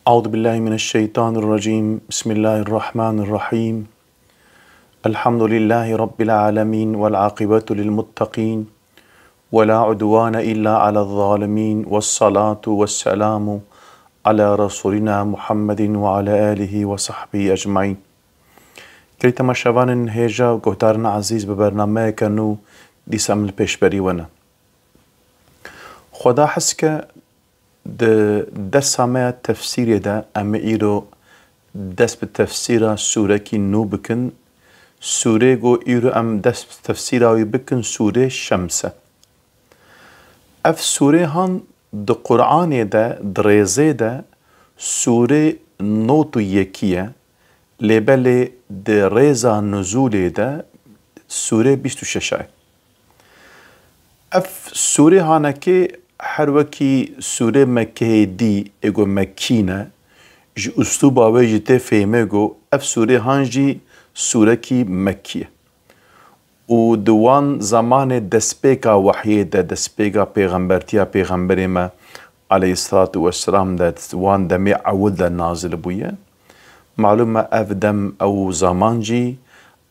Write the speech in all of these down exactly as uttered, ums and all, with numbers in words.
أعوذ بالله من الشيطان الرجيم. بسم الله الرحمن الرحيم. الحمد لله رب العالمين والعاقبة للمتقين ولا عدوان إلا على الظالمين والصلاة والسلام على رسولنا محمد وعلى آله وصحبه أجمعين. Gelî temaşevanên hêja û guhdarên ezîz, bi bernameyeke nû dîsa em li pêşberî we ne. Xweda hez ke di dersa me ya tefsîrê de em ê îro dest bi tefsîra sûrekî nû bikin. Sûrê ku îro em dest bi tefsîra wî bikin, sûrê Şems e. Ev sûrê han di Qur'anê de, di rêzê de sûrê nod û yekî ye, lê belê di rêza nuzûlê de sûrê bîst û şeş e. Ev sûrê hanekê her wekî sûrê Mekkeyê dî ê ku Mekkî ne, ji uslûba wê jî tê fêhmê ku ev sûrê han jî sûrekî Mekkî ye. Û di wan zemanê destpêka wehyê de, destpêka pêxembertiya Pêxemberê me aleyhisselatu vesselam de, wan demê ewil de nazil bûye. Malûm e ev dem, ew zaman jî,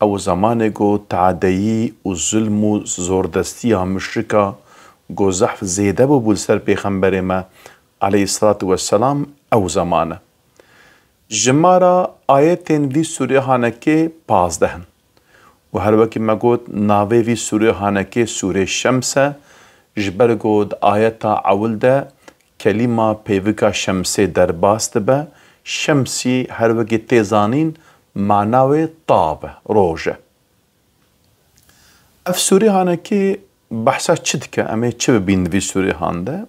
ew zemanê ku tadeyî û zulm û zordestiya muşrika ku zehf zêde bûbû li ser Pêxemberê me aleyhisselatu vesselam, ew zaman e. Jimara ayetên vî sûrê hanekê pazdeh in. Û her wekî me got, navê vî sûrê hanekê sûrê Şems e, ji ber ku di ayeta ewil de kelîma pêvika şemsê derbas dibe, şemsî her wekî tê zanîn mana wê tav e, roj e. Ev sûrê hanekê behsa çi dike? Em ê çi bibînin di vî sûrê han de?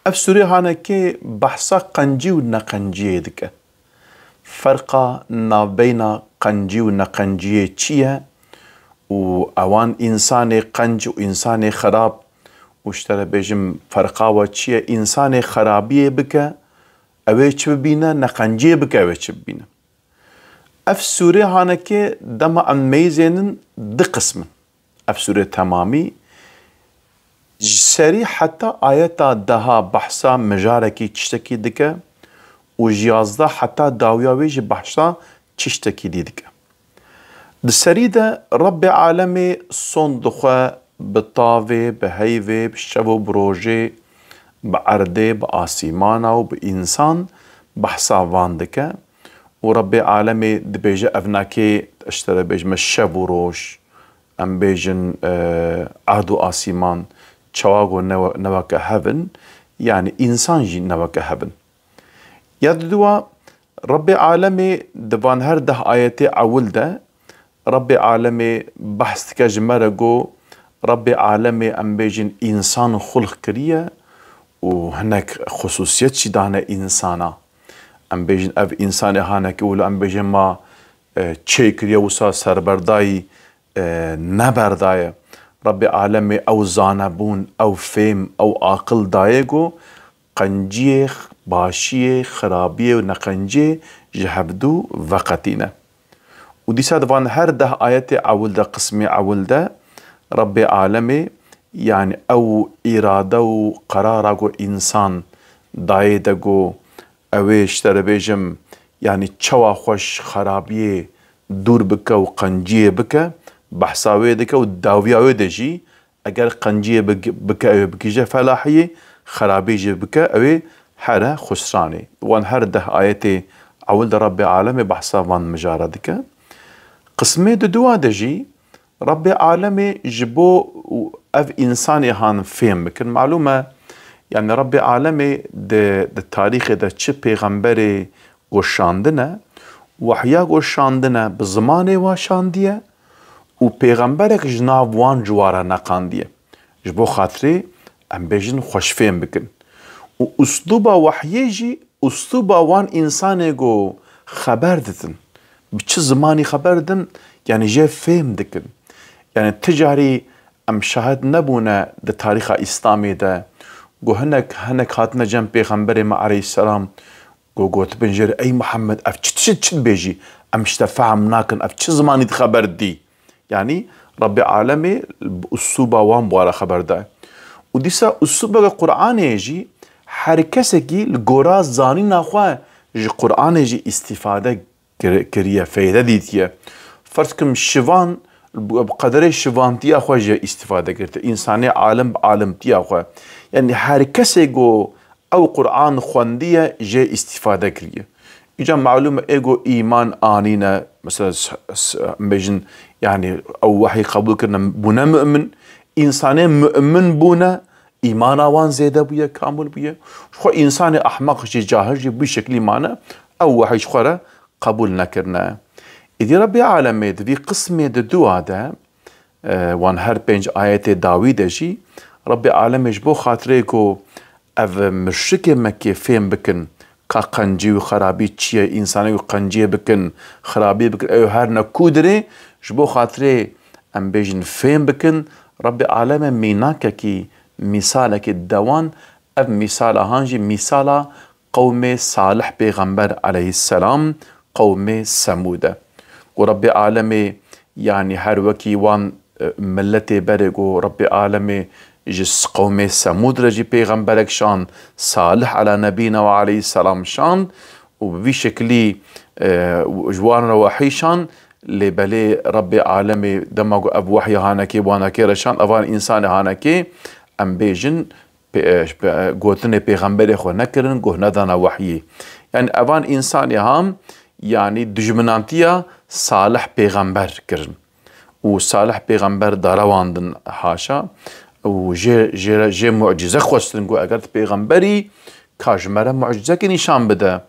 Ev sûrê hanekê behsa qencî û neqenciyê dike. Ferqa navbeyna qencî û neqenciyê çi ye? Û ewan însanê qenc û însanê xerab û ji te re bêjim ferqa we çi ye? Însanê xerabiyê bike, ew ê çi bibîne? Neqenciyê bike, ew ê çi bibîne? Ev sûrê hanekê dema em meyzênin du qism in. Ev sûrê temamî ji serî heta ayeta deha behsa mijarekî tiştekî dike û ji yazdeh heta dawiya wê jî behsa tiştekî dî dike. Di serî de Rebbê alemê sond dixwe bi tavê, bi heyvê, bi şev û bi rojê, bi erdê, bi asîmana û bi însan behsa van dike. Û Rebbê alemê dibêje, ev nakê, ji te re bêjime şev û roj, em bêjin, e, erd û asîman, çawa ku ne, ne weke hev in, yanî însan jî ne weke hev in. Ya diduwa, Rebbê alemê di van her deh ayetê ewil de, Rebbê alemê behs dike ji me re ku Rebbê alemê, em bêjin, însan xulq kiriye û hinek xusûsiyet jî dane însana. Em bêjin, ev însanê hanekê wilo em bêjin ma, e, çêkiriye, wisa serberdayî, e, neberdaye. Rebbê alemê ew zanebûn, ew fêm, ew aqil daye ku qenciyê, başiyê, xirabiyê û neqenciyê ji hevdû veqetîne. Û dîsa di van her deh ayetê ewil de, qismê ewil de, Rebbê alemê, yanî ew îrade û qerara ku însan dayê de ku ew ê, ji te re bêjim, yanî çawa xwe ji xerabiyê dûr bike û qenciyê bike, behsa wê dike û dawiya wê de jî eger qenciyê bik-, bike, ew ê bigihîje felahiyê, xerabî jî bike, ew ê here xusranê. Wan her deh ayetê ewil de Rebbê alemê behsa van mijara dike. Qismê diduwa de jî Rebbê alemê ji bo ev însanê han fêm bikin. Malûm e, yanî Rebbê alemê di, di tarîxê de çi pêxemberê ku şandine, wehya ku şandine bi zimanê wa şandiye û pêxemberek ji nav wan ji wa re neqandiye. Ji bo xatirê em bêjin xweş fêm bikin. Û uslûba wehyê jî uslûba wan însanê ku xeber didin. Bi çi zimanî xeber didin? Yanî jê fêm dikin. Yanî ti carî em şahid nebûne di tarîxa Îslamê de ku hinek, hinek hatine cem pêxemberê me aleyhisselam, Go gotibin jê re, "Ey Muhammed, ev çi tişt çi dibêjî? Em ji te fehm nakin, ev çi zimanî dixeber didî?" Yanî Rebbê alemê bi usluba wan bi wan re xeber daye. Û dîsa uslubeke Qur'anê jî Her kesekî li gora zanîna xwe ji Qur'anê jî îstîfade kir-, kiriye, feyde dîtiye. Ferz kim şivan, bi, bi qederê şivantiya xwe jê îstîfade kirtiye. Însanê alim bi alimtiya xwe. Yanî her kesê ku ew Qur'an xwendiye, jê îstîfade kiriye. Îca malûm e, ê ku îman anîne, mesela, s-, s-, em bêjin, yanî ew wehî qebûl kirine, bûne mu'min. Însanê mu'min bûne, îmana wan zêde bûye, kamil bûye. Ji xwe însanê ehmeq jî, cahil jî bi şeklî mane, ew wehî ji xwe re qebûl nekirine. Îdî Rebbê Alemê di vî qismê di dua de, e, wan her pênc ayetê dawî de jî, Rebbê Alemê ji bo xatirê ku ev muşrikê Mekkê fêm bikin, ka qencî û xerabî çi ye, însanê ku qenciyê bikin, xerabî bikin, ew her ne kûdirê, ji bo xatirê em bêjin fêm bikin, Rebbê Alemê mînakekî, mîsalekî dewan, ev mîsala han jî mîsala qewmê Salih pêxember aleyhisselam, qewmê Semûd e. Ku Rebbê Alemê, yanî her wekî wan, e, miletê berê ku Rebbê Alemê ji s-, qewmê Semûd re jî pêxemberek şand, Salih ala nebîna ve aleyhisselam şand û bi vî şekilî, e, ji wan re wehî şand, lê belê Rebbê Alemê dema ku ev wehya hanekê wanekê re şand, evan însanê hanekê, em bêjin, pê-, e, ji pe-, e, gotinê pêxemberê xwe nekirin, guh nedana wehyê. Yanî evan însanê ham, yanî dijminantiya Salih pêxember kirin. Û Salih pêxember darewandin haşa. Û jê, jê re, jê mucîze xwestin ku eger tu pêxemberî, ka ji me re mucîzekî nîşan bide.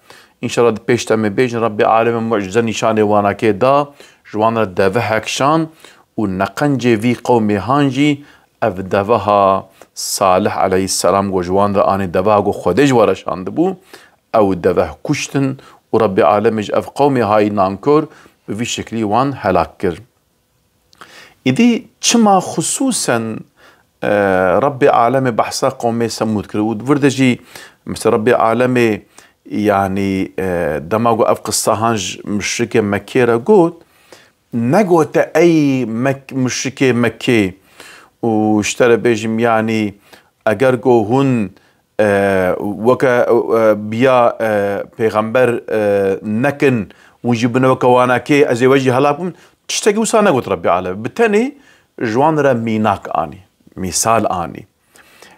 Înşallah di pêş de em ê bêjin, Rebbê Alemê mucîze nîşanê wanakê da, ji wan re deve hekşan û neqencê vî qewmê han jî ev deveha Salih aleyhisselam ku ji wan re anî, deveha ku Xwedê ji wan re şandibû, ew deveh kuştin û Rebbê Alemê ji ev qewmê hayî nankor bi vî şeklî wan helak kir. Îdî çima xisûsen, e, Rebbê Alemê behsa qewmê Semûd kir û di vir de jî, mesela, Rebbê Alemê, yanî, e, dema ku ev qissa han ji muşrikê Mekkê re got, negote ey Mek-, muşrikê Mekkê û ji te re bêjim, yanî eger ku hûn, e, weke, e, biya, e, pêxember, e, nekin, hûn jî bine weke wanakê, ez ê we jî helak bim, tiştekî wisa negot Rebbê Alem. Bi tenê ji wan re mînak anî, mîsal anî.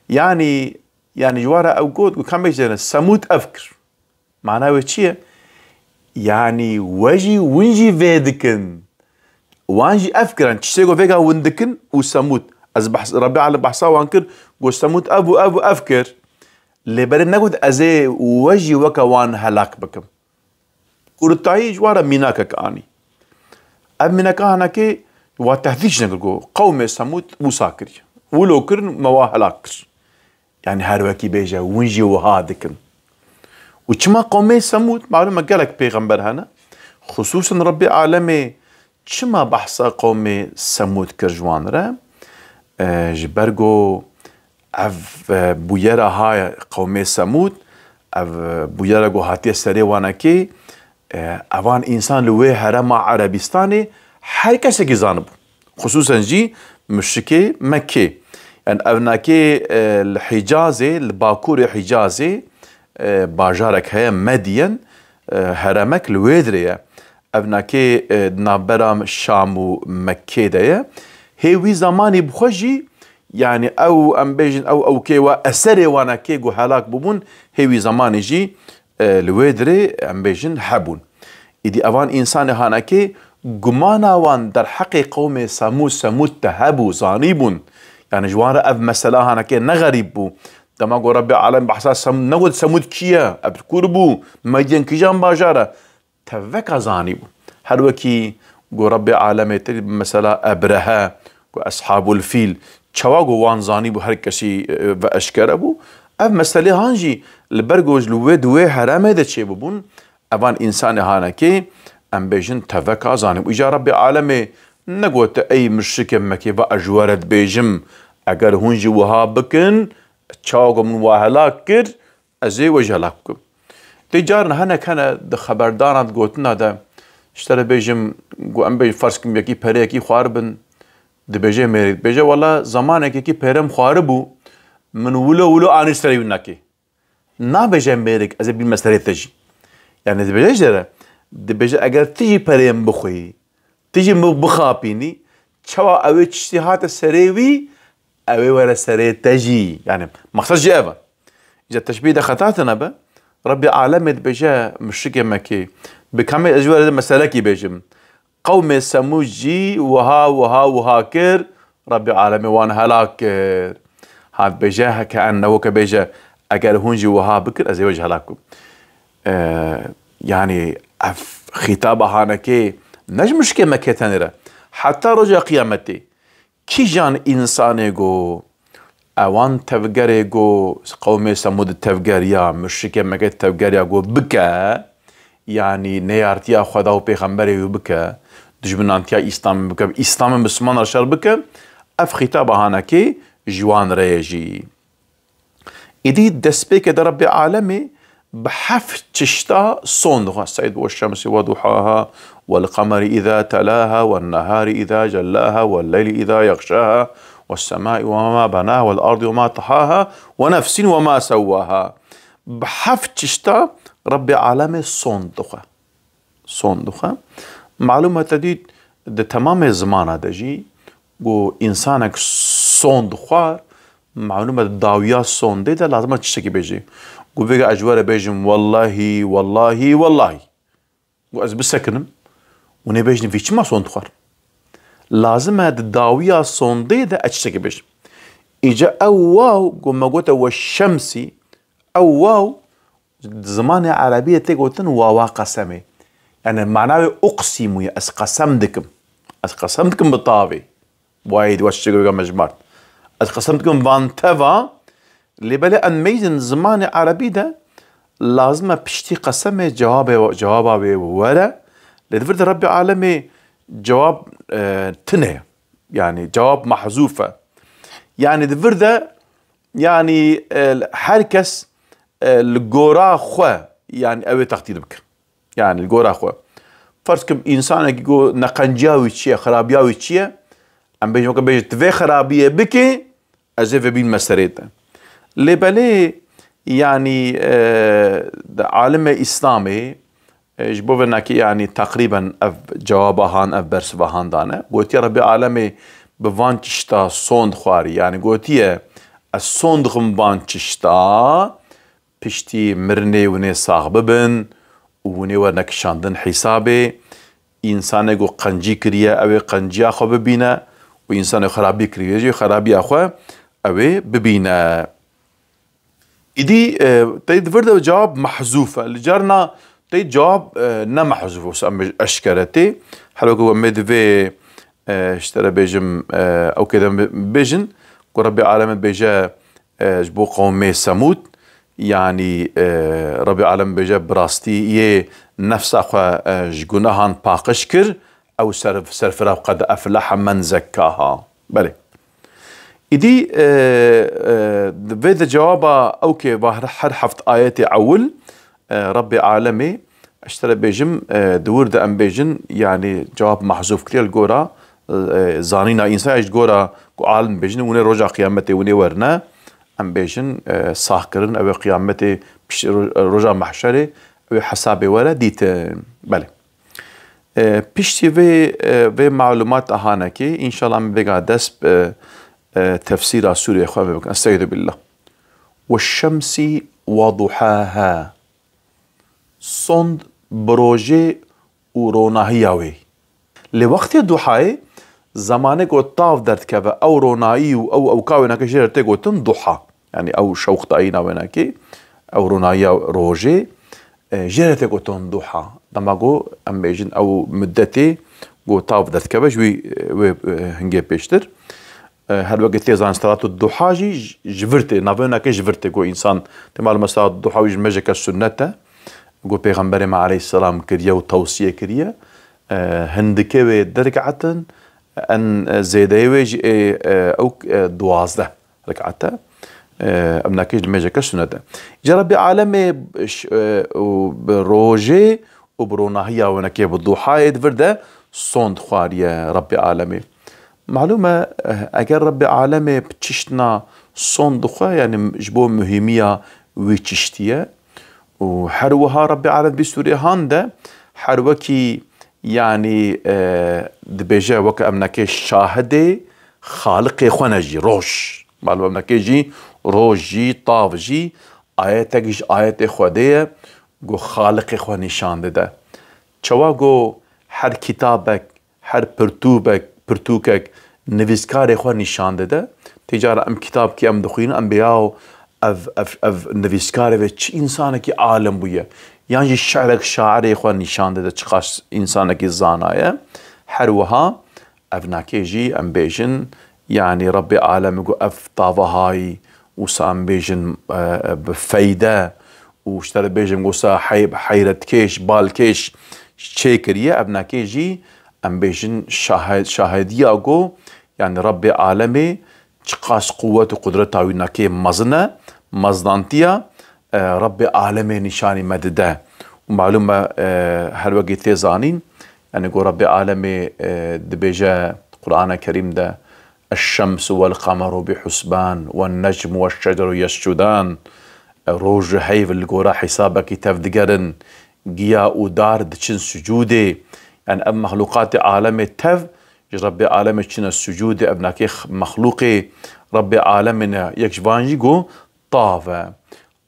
Yanî, yanî ji wan re ew got, got, ka em bêjin, Semûd ev kir. Mana wê çi ye? Yanî we jî, win jî vê dikin. Wan jî ev kirin. Tiştê ku vêga win dikin û Semûd. Ez behs, Rebbê Alem behsa wan kir, got, Semûd ev û ev û ev kir. Lê berê negot, ez ê we jî weke wan helak bikim. Kurtayî ji wan re mînakek anî. Ev mînaka hanekê wa tehdîd jî nekir, got, qewmê Semûd wisa kiriye. Wilo kirin, me wa helak kir. Yanî her wekî bêje, hûn jî wiha dikin. Û çima qewmê Semûd? Malûm e gelek pêxember hene. Xisûsen Rebbê Alemê çima behsa qewmê Semûd kir ji wan re? E, ji ber ku ev, e, bûyera ha qewmê Semûd, ev, e, bûyera ku hatiye serê wanekê, E, evan însan li wê herema Erebistanê her kesekî zanibû. Xisûsen jî muşrikê Mekkê. Yanî ev nakê, e, li Hicazê, li bakurê Hicazê, e, bajarek heye Medyen, e, heremek li wê dirê ye. Ev nakê, e, di navbera Şam û Mekkê de ye. Hê wî zamanî bi xwe jî, yanî ew, em bêjin, ew ewkê wa eserê wanakê ku helak bûbûn, hê wî zamanî jî e, li wê dirê, em bêjin, hebûn. Îdî evan însanê hanekê gumana wan derheqê qewmê Semûd, Semûd de hebû, zanîbûn. Yanî ji wan re ev mesela hanekê ne xerîb bû. Dema ku Rebbê Alem behsa Sem-, negot Semûd kî ye, ev kur bû, Medyen kîjan bajar e, teveka zanîbû. Her wekî ku Rebbê Alemê tê mesela Ebrehe, ku Eshabul Fîl, çawa ku wan zanîbû, her kesî, e, ve eşkere bû. Ev meselê han jî li ber ku ji li wê di wê heremê de çêbûbûn, evan însanê hanekê, em bêjin, teveka zanîbû. Îca Rebbê Alemê negote, ey muşrikê Mekê, va ez ji we re dibêjim, eger hûn jî wiha bikin, çawa ku min wa helak kir, ez ê we jî helak bikim. Tê carin henek hene di xeberdana, di gotina de, ji te re bêjim, ku em bêjin ferz kim yekî pereyekî xwaribin, dibêje mêrik, dibêje, wela zamanek yekî pêrem xwaribû, min wilo wilo anî serê wî nakê. nabêje mêrik ez ê bînme serê te jî. Yani dibêje jê re, dibêje eger tu jî pereyê min bixwî, tu jî min bixapînî, çawa ew ê tiştî hate serê wî, ew ê were serê te jî. Yani maqsed jî ev e. Îca teşbîh de xeta tune be. Rebbê alemê dibêje muşrikê Mekkê, bi kamê ez ji we re meselekî bêjim. Qewmê Semûd jî wiha, wiha, wiha kir, Rebbê alemê wan helak kir. Ha dibêje, heke ennehu ke bêje, eger hûn jî wiha bikin, ez ê we jî helak bikim. E, yani ev xîtaba hanekê ne ji muşrikê Mekkê tenê re. Heta roja qiyametê kîjan însanê go ewan tevgerê go qewmê Semûd tevgeriya, muşrikê Mekkê tevgeriya go bike, yanî neyartiya Xweda û pêxemberê wî bike, dijminantiya Îslamê bike, Îslamê Misliman re şer bike, ev xîtaba hanekê ji wan re ye jî. Îdî destpêkê de Rebbê alemê bi heft tişta son dixwe. Seyd ve şemsi ve duhaha, vel qemeri îza telaha, vel nehari îza cellaha, vel leyli îza yexşaha, vel semai ve ma benaha, vel ardi ve ma tahaha, ve nefsin ve ma sewwaha. Bi heft tişta Rebbê alemê son dixwe. Son dixwe. Malûm e te dît di temamê zimana de jî ku însanek son dixwar, malûm e di dawiya sondê de lazim e tiştekî bêjî. Ku vêga ez ji we re bêjim wellahî, wellahî, wellahî. Ku ez bisekinim û nêbêjin vî çima son dixwar. Lazim e di dawiya sondê de ez tiştekî bêjim. Îca ew waw ku me gote we şemsî, ew waw Di zimanê erebiyê tê gotin wawa qesemê. Yani mana wê uqsimu ye, ez qesem dikim. Ez qesem dikim bi tavê. Wayê di waş çiçek wêga mejmart. Ez qesem dikim van teva. Lê belê em meyzin zimanê erebî de lazim e piştî qesemê cewabê, cewaba wê were. Lê di vir de Rebbê alemê cewab, e, tune ye. Yani cewab mahzûf e. Yani di vir de Yani, e, her kes, e, li gora xwe, yani ew ê teqdîr bike. Yani li gora xwe. Ferz kim, însanekî ku neqenciya wî çi ye, xirabiya wî çi ye? Em bêjin, weke bêje, tu vê xirabiyê bikê, ez ê vebînme serê te. Lê belê, yani, e, di alimê Îslamê, E, ji bo vê nakê, yanî, teqrîben ev cewaba han, ev bersiva han dane. Gotiye, Rebbê alemê bi van tişta son dixwarî. Yanî, gotiye, ez son dixim van tişta, piştî mirinê hûn ê sax bibin û hûn ê werne kişandin hîsabê. Însanê ku qencî kiriye, ew ê qenciya xwe bibîne û însanê xerabî kiriye jî xerabiya xwe ew ê bibîne. Îdî, e, tey di vir de cewab mehzûf e. Li carna tey cewab, e, ne mehzûf e, wisa em bêjin eşkere tê. Her weke ku em ê divê, e, ji te re bêjim, e, ew kê de em bê-, bêjin ku Rebbê alemê dibêje, e, ji bo qewmê Semûd, yanî, e, Rebbê alem dibêje bi rastî yê nefsa xwe, e, ji gunehan paqij kir, ew ser-, serfira qed eflehe men zekkaha. Belê. Îdî, e, e, di vê de cewaba ew kê va her, her heft ayetê ewil, e, Rebbê alemê, ez ji te re bêjim, e, di wir de em bêjin, yanî cewab mehzûf kiriye li gora, e, zanîna însan, ji gora ku alim bêjin, hûn ê roja qiyametê hûn ê werine, em bêjin, e, saxkirin, ew ê qiyametê pişt ro-, roja mehşerê, ew ê hesabê were dîtin. Belê. E, piştî vê, e, vê malûmata hanekê, înşallah em vêga dest bi, e, tefsîra sûreyê xwe bikin. Estaizu billah. Weşşemsî we duhaha. Sond bi rojê û ronahiya wê. Lê wextê duhayê, zemanê ku tav derdikeve, ew ronahî û ew ewka wênekê jê re tê gotin duha. Yanî ew şewqdayîna wênekê, ew ronahiya rojê, e, jê re tê gotin duha. Dema ku em bêjin ew muddetê ku tav derdikeve ji wî, e, wê, e, hingê pêştir. E, her weke tê zanîn, selatû duha jî ji, ji vir tê, navê wênekê ji vir tê ku însan tê malum e, selatû duha wî ji mejeke sunnet e. Ku Pêxemberê me aleyhisselam kiriye û tewsiye kiriye. E, hindikê wê di rikatin, en, e, zêdeyê wê jî ê, e, ew, e, duwazdeh rikate. E, em nakê ji limêjeke sunet e. Îca Rebbê alemê ş-, e, û bi rojê û bi ronahiya wênekê bi duhayê di vir de son dixwariye Rebbê alemê. Malûm e, e, eger Rebbê alemê bi çiştina son dixwe, yanî ji bo muhîmiya wî çiştî ye. Û her wiha Rebbê Alem vî sûrê han de her wekî, yanî, e, dibêje, weke em nekê şahidê xaliqê xwe ne jî, roj. Malum em nekê jî roj jî, tav jî ayetek ji ayetê Xwedê ye, ku xaliqê xwe nîşan dide. Çawa ku her kitabek, her pirtûbek, pirtûkek nivîskarê xwe nîşan dide. Tîcara em kitabkî em dixwînin, em bê yaw ev, ev, ev nivîskarê ve çi însanekî alim bûye. Yan jî şerek şairê xwe nîşan dide, çiqas însanekî zana ye. Her wiha ev nakê jî em bêjin, yanî Rebbê Alemê ku ev tava hayî, wisa em bêjin, e, bi feyde û ji te re bêjin wisa hey-, heyretkêş, balkêş çêkiriye, ev nakê jî em bêjin şahe-, şahediya ku, yanî Rebbê Alemê çiqas quwet û qudreta wî nakê mezin e, mezinantiya, e, Rebbê Alemê nîşanî me dide. Û malûm e, e, her wekî tê zanîn, yanî ku Rebbê Alemê, e, dibêje Qur'ana Kerîm de, "Eş-şemsu wel-qemeru bi husban, wen-necmu weş-şeceru yescudan." E, roj û heyv li gora hesabekî tev digerin, giya û dar diçin sucûdê. Yanî ev mexlûqatê alemê tev ji Rebbê Alemê çine sucûdê, ev nakê x-, mexlûqê Rebbê Alemê ne. Yek ji van jî ku tav e.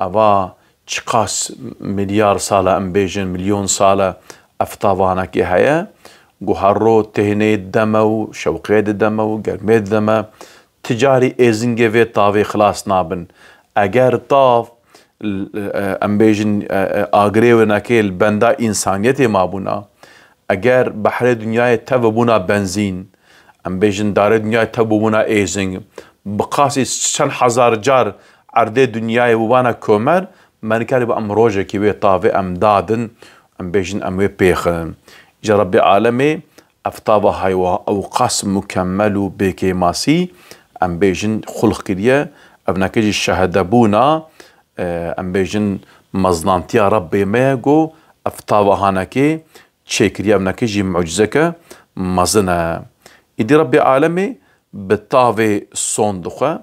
Eva çiqas milyar sal e, em bêjin milyon sal e, ev tavanekê heye. Ku her ro têhnê dideme û şewqê dideme û germê dideme, ti carî êzingê vê tavê xilas nabin. Eger tav, l-, e, em bêjin, e, e, agirê wê nekê li benda însaniyetê mabûna, eger behrê dinyayê tev bûna benzîn, em bêjin darê dinyayê tev bûna êzing, bi qasî çend hezar car erdê dinyayê bûbana komer, me nikarî bi em rojekî wê tavê em dadin, em bêjin em wê pêxin. Îca Rebbê Alemê ev tava haywa ew qas mukemmel û bêkêmasî, em bêjin xulq kiriye, ev neke jî şehedebûna, e, em bêjin mezinantiya Rebbê me ye, ku ev tava hanekê çêkiriye, ev neke jî mucizeke mezin e. Îdî Rebbê Alemê bi tavê son dixwe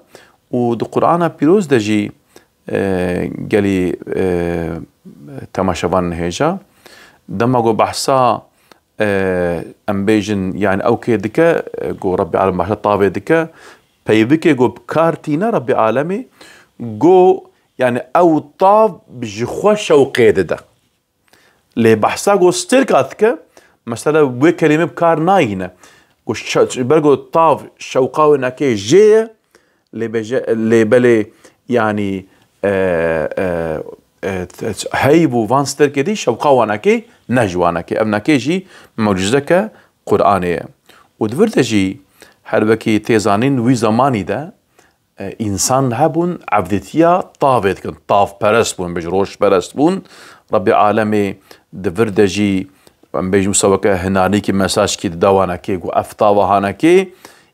û di Qur'ana Pîroz de jî, e, gelî, e, temaşevan hêja. Dema ku behsa, e, em bêjin, yani ew kê dike, e, ku Rebbê Alem behsa tavê dike, peyvikê ku bi kar tîne Rebbê Alemê, ku yani ew tav ji xwe şewqê dide. Lê behsa ku stêrka dike, mesela wê kelîme bi kar nayîne. Ku şe-, ber ku tav şewqa wê neke jê ye, lê beje-, lê belê, yanî, e, e, e, heyv û van stêrkê dî şewqa wanekê ne ji wanekê. Ev neke jî mucizeke Qur'anê ye. Û di vir de jî her wekî tê zanîn wî zemanî de, e, însan hebûn, evdîtiya tavê dikin. Tavperest bûn, bêj rojperest bûn. Rebbê Alemê di vir de jî, em bêjin wisa weke hinarnîkî mesajkî dida wanekê, ku ev tava hanekê,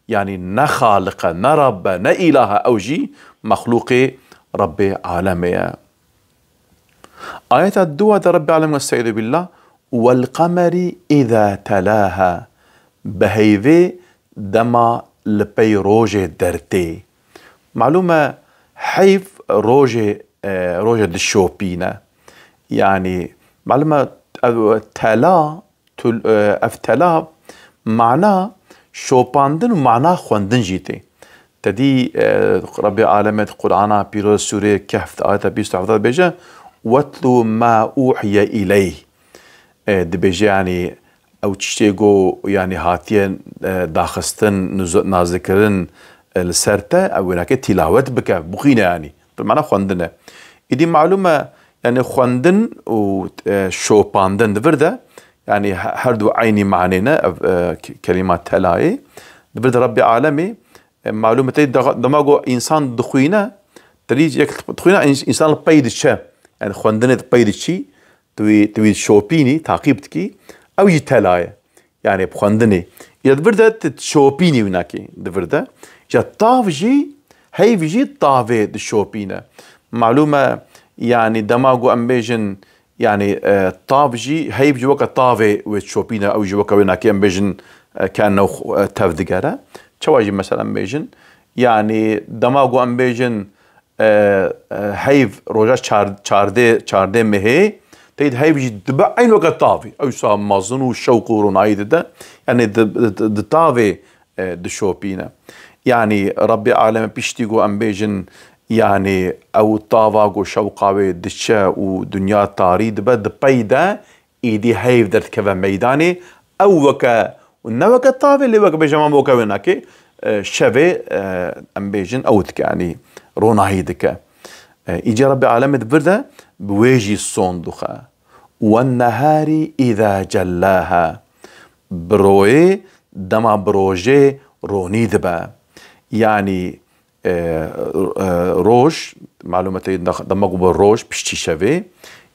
yanî ne xaliq e, ne Rab e, ne îlah e, ew jî mexlûqê Rebbê Alemê ye. Ayeta dua de Rebbê Alem, estaizu billah, "Wel qemeri îza telaha", bi heyvê dema li pey rojê dertê. Malûm e, heyv rojê, e, rojê dişopîne. Yanî, malûm e, ev tela, tul-, e, ev tela mana şopandin û mana xwendin jî tê. Te dî, e, Rebbê Alemê di Qur'ana Pîroz Sûreyê Kehf de ayeta bîst û heft de dibêje, "Wetlu ma uhiye îleyh." E, dibêje, yanî, ew tiştê ku, yanî, hatiye, e, daxistin, nuz-, nazkirin, e, li ser te, ew wênakê tîlawet bike, bixwîne, yanî. Bi mana xwendin e. Îdî malûm e, yanî, xwendin û, e, şopandin di vir de, yanî, he-, her du eynî manê ne, ev, e, ke-, kelîma telayê. Di vir de Rebbê Alemê, e, malûm e, te de-, dema ku însan dixwîne, te dî yek dixwîne, îns-, însan li pey diçe. Yanî, xwendinê di pey diçî, tu wî, tu wî şopînî, taqîb dikî, ew jî tela ye. Yanî bi xwendinê. Ya di vir de tu şopînî wî nakî di vir de. Ya tav jî, heyv jî tavê dişopîne. Malûm e, yanî dema ku em bêjin, yanî, e, tav jî, heyv jî weke tavê wê dişopîne, ew jî weke wê nakî em bêjin, e, kene xw-, e, tev digere. Çawa jî mesela em bêjin, yanî dema ku em bêjin, e, e, heyv roja çar-, çardê, çardê mehê, teyîd heyv jî dibe eyn weke tavê. Ew sa mezin û şewq û ronayî dide. Yanî di, di, di tavê, e, dişopîne. Yanî Rebbê Aleme piştî ku em bêjin, yanî ew tava ku şewqa wê diçe û dinya tarî dibe, di pey de êdî heyv derdikeve meydanê. Ew weke, ne weke tavê, lê weke bêje ma weke wê nake, e, şevê, e, em bêjin ew dike, yanî ronahî dike. E, îca Rebbê Alemê di vir de bi wê jî son dixe. "Wen neharî îza cellaha." Bi royê dema bi rojê ronî dibe. Yanî, e, e, roj, malûm e te dema ku bi roj piştî şevê,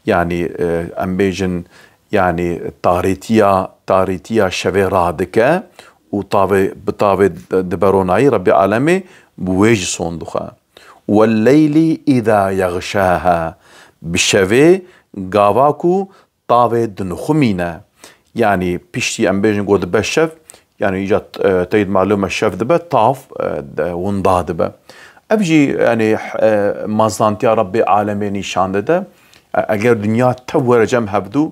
yanî, e, em bêjin, yanî tarîtiya, tarîtiya şevê radike û tavê, bi tavê dibe ronayî, Rebbê Alemê bi wê jî son dixe. "Welleylî îza yexşaha." Bi şevê gava ku tavê dinixumîne. Yanî piştî em bêjin ku dibe şev, yanî îca, e, teyîd malûm e şev dibe, tav, e, de, winda dibe. Ev jî, yanî, e, mezantiya Rebbê Alemê nîşan dide. E, eger dinya tev were cem hevdû,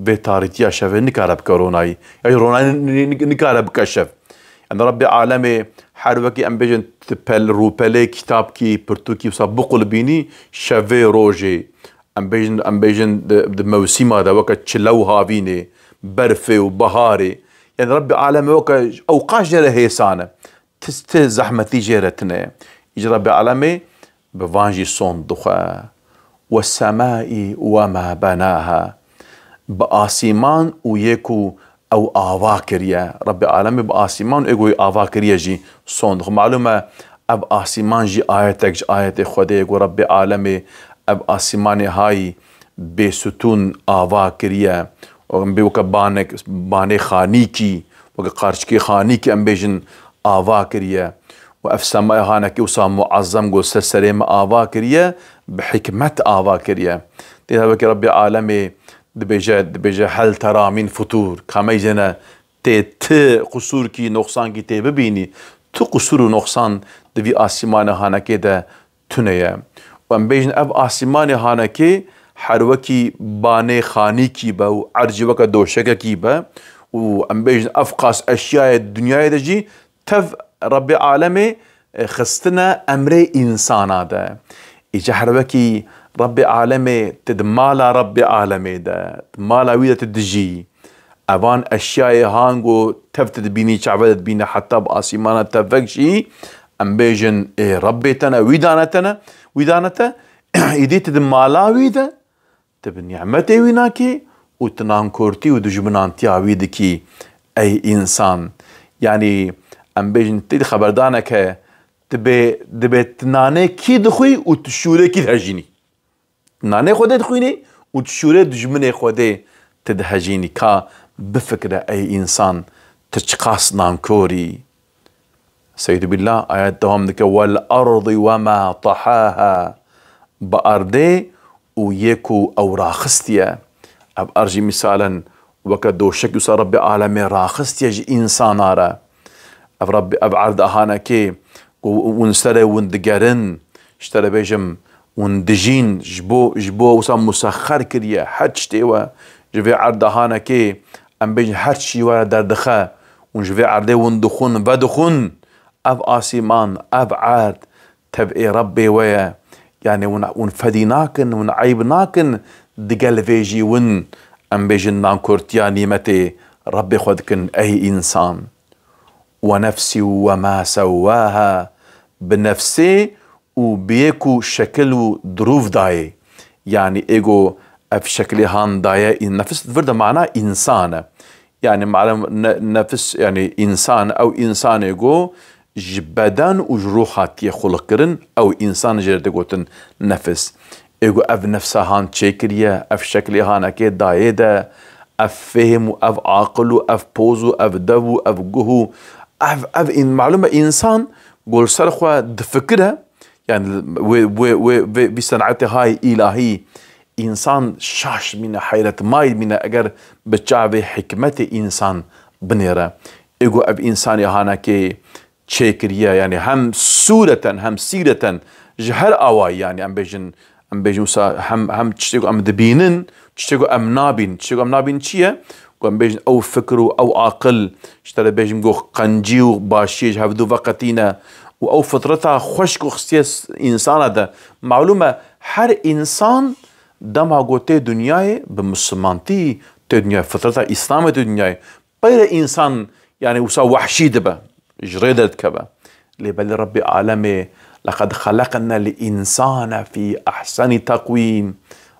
vê tarîtiya şevê nikare bike ronayî. Yanî ronayî ni-, ni-, ni-, nikare bike şev. Yanî Rebbê Alemê her wekî em bêjin ti pel, rûpelê, kitapkî, pirtûkî wisa biqulbînî, şevê, rojê. Em bêjin, em bêjin di, di mewsîma de weke çile û havînê, berfê û biharê. Yanî Rebbê Alemê weke ewqas jê re hêsan e. Ti, ti zehmetî jê re tune ye. Îca Rebbê Alemê bi van jî son dixe. "Wes-semai we ma benaha." Bi asîman û yê ku ew ava kiriye. Rebbê Alemê bi asîman û yê ku ava kiriye jî son dixe. Malûm e, ev asîman jî ayetek ji ayetê Xwedê ye ku Rebbê Alemê ev asîmanê hayî bêsitûn ava kiriye. Em bê weke banek, banê xanîkî, weke qarçikê xanîkî em bêjin ava kiriye. Û ev semaya hanekê wisa muezzem ku ser serê me ava kiriye, bi hikmet ava kiriye. Tê her wekî Rebbê Alemê dibêje, dibêje, "Hel tera min futur." Ka me jê ne tê ti qusûrkî, noqsankî tê bibînî? Tu qusûr û noqsan di vî asîmanê hanekê de tune ye. Û em bêjin ev asîmanê hanekê her wekî banê xanîkî be û erd jî weke doşekekî be û em bêjin ev qas eşyayê dinyayê de jî tev Rebbê Alemê, e, xistine emrê însana de. Îca her wekî Rebbê Alemê, ti di mala Rebbê Alemê de, di mala wî de ti dijî. Evan eşyayê han ku tev ti dibînî, çavê de dibîne, heta bi asîmana tevek jî, em bêjin, ê Rebbê te ne, wî dane te ne, wî dane te, îdî ti di mala wî de, ti bi nîmetê wî nakî û ti nankortî û dijminantiya wî dikî, ey însan. Yanî, em bêjin, ti xeberdanek e, dibê, dibê ti nanê kî dixwî û ti şûrê kî dihejînî. Nanê Xwedê dixwînî û ti şûrê dijminê Xwedê ti dihejînî. Ka bifikire ey însan, ti çiqas nankor î. Estaizu billah, ayet dewam dike, "Wel ardi we ma tahaha." Bi erdê û yê ku ew raxistiye. Ev erd jî misalen weke doşek wisa Rebbê Alemê raxistiye ji însana re. Ev Rebbê, ev erd hanekê ku hûn serê hûn digerin, ji te re bêjim, hûn dijîn, ji bo, ji bo wisa musexxer kiriye, her tiştê we, ji vê erd hanekê, em bêjin her tiştî we re derdixe, hûn ji vê erdê hûn dixwin, vedixwin, ev asîman, ev erd, tev ê Rebbê we ye. Yanî hûn, hûn fedî nakin, hûn eyb nakin, digel vê jî hûn, em bêjin, nankortiya nîmetê Rebbê xwe dikin, ey însan. "We nefsî we ma sewwaha." Bi nefsê û bi yê ku şekil û dirûv dayê. Yanî ê ku ev şekilê han daye, în-, nefis di vir de mana însan e. Yanî malum ne-, nefis, yanî însan, ew însanê ku ji beden û ji ruh hatiye xuliqkirin, ew însan jê re digotin nefis. Ê ku ev nefsa han çêkiriye, ev şekilê hanekê dayê de, ev fêhm û ev aqil û ev poz û ev dev û ev guh û ev, ev în-, malum e însan ku li ser xwe difikire, yanî wê, wê, wê, wê, vî senetê hay îlahî, însan şaş mîne, heyretmayî mîne eger bi çavê hikmetê însan binêre. Ê ku ev însanê hanekê çêkiriye, yanî hem sûreten hem sîreten Ji her awayî, yanî em bêjin, em bêjin wisa hem, hem tiştê ku em dibînin, tiştê ku em nabînin. Tiştê ku em nabînin çi ye? Ku em bêjin ew fikr û ew aqil, ji te re bêjim ku qencî û başiyê ji hevdu veqetîne û ew fitreta xweş ku xistiye s-, însana de. Malûm e, her însan dema ku tê dinyayê bi misilmantî tê dinyayê, fitreta Îslamê tê dinyayê. Peyre însan, yanî wisa wehşî dibe, ji rê derdikeve. Lê belê Rebbê Alemê, "Leqed xeleqnel însane fî ehsenî teqwîm."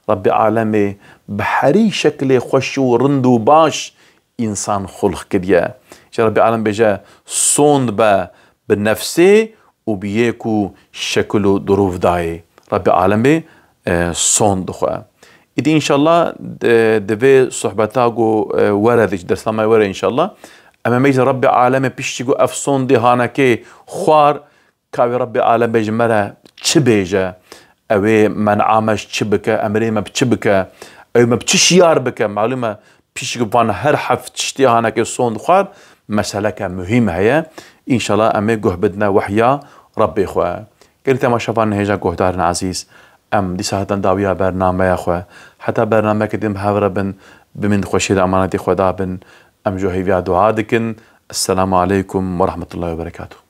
Rebbê Alemê bi herî şekilê xweş û rind û baş însan xulq kiriye. Ji Rebbê Alem bêje, "Sond be bi nefsê û bi yê ku şekil û durûv dayê." Rebbê Alemê, e, sond dixwe. Îdî înşallah di, di vê sohbeta ku, e, were, di dersa me were înşallah. Em ê meyzin Rebbê Alemê piştî ku ev sondê hanekê xwar, ka wê Rebbê Alemê ji me re çi bêje? Ew ê men'a me ji çi bike? Emrê me bi çi bike? Ew me bi çi şiyar bike? Malûm e, piştî ku van her heft tiştê hanekê sond xwar, meseleke muhîm heye. Înşallah em ê guh bidine wehya Rebbê xwe. Gelî temaşevanên hêja guhdarên ezîz, em dîsa hatin dawiya bernameya xwe. Heta bernameyeke din bi hev re bin, bimînin di xweşiyê de emanetê Xweda bin. Em ji hêviya dua dikin. Esselamu aleykum ve rahmetullahi ve berekatuh.